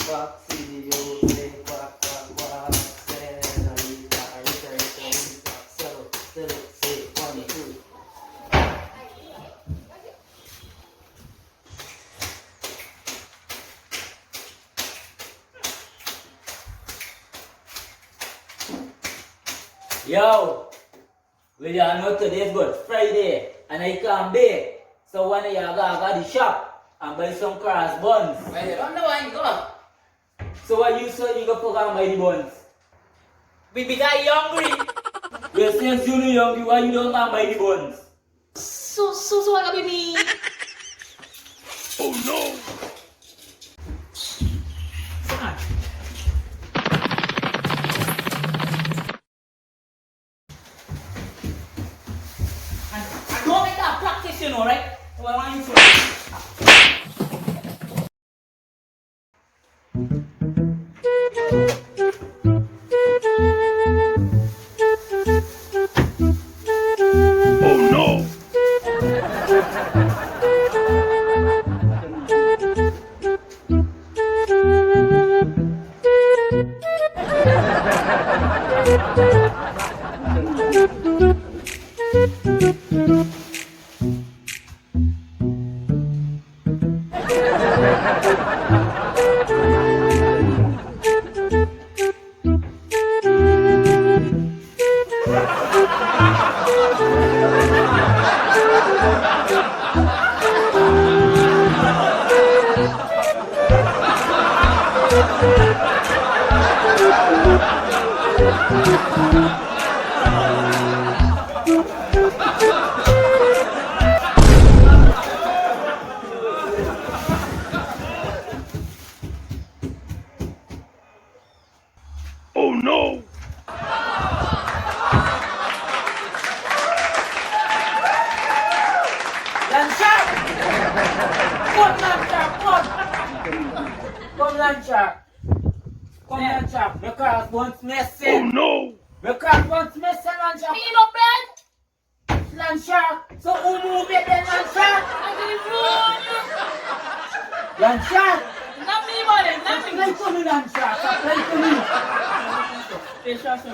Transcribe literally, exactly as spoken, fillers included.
Yo, well, you know today is what? Friday, and I can't be. So when you go, go to the shop and buy some crust buns. Well, you don't know where you go. So why you so eager for go and buy the buns? Be-, because you hungry. Well, since you know you hungry, why you don't go and buy the buns? So, so, so what be me? Oh no! Fuck. I, I don't make that practice, you know, right? So I want you to. Oh no! Oh no! Landshark! Come, Landshark, come! Come, Landshark! Come, Landshark! Make us once missing! Oh no! Make us once missing, Landshark! Me no bed! Landshark, so who move it then, Landshark? I didn't move. Landshark. Not me, buddy, not me. Apply to me, Landshark, apply to me. Hey, Shasha.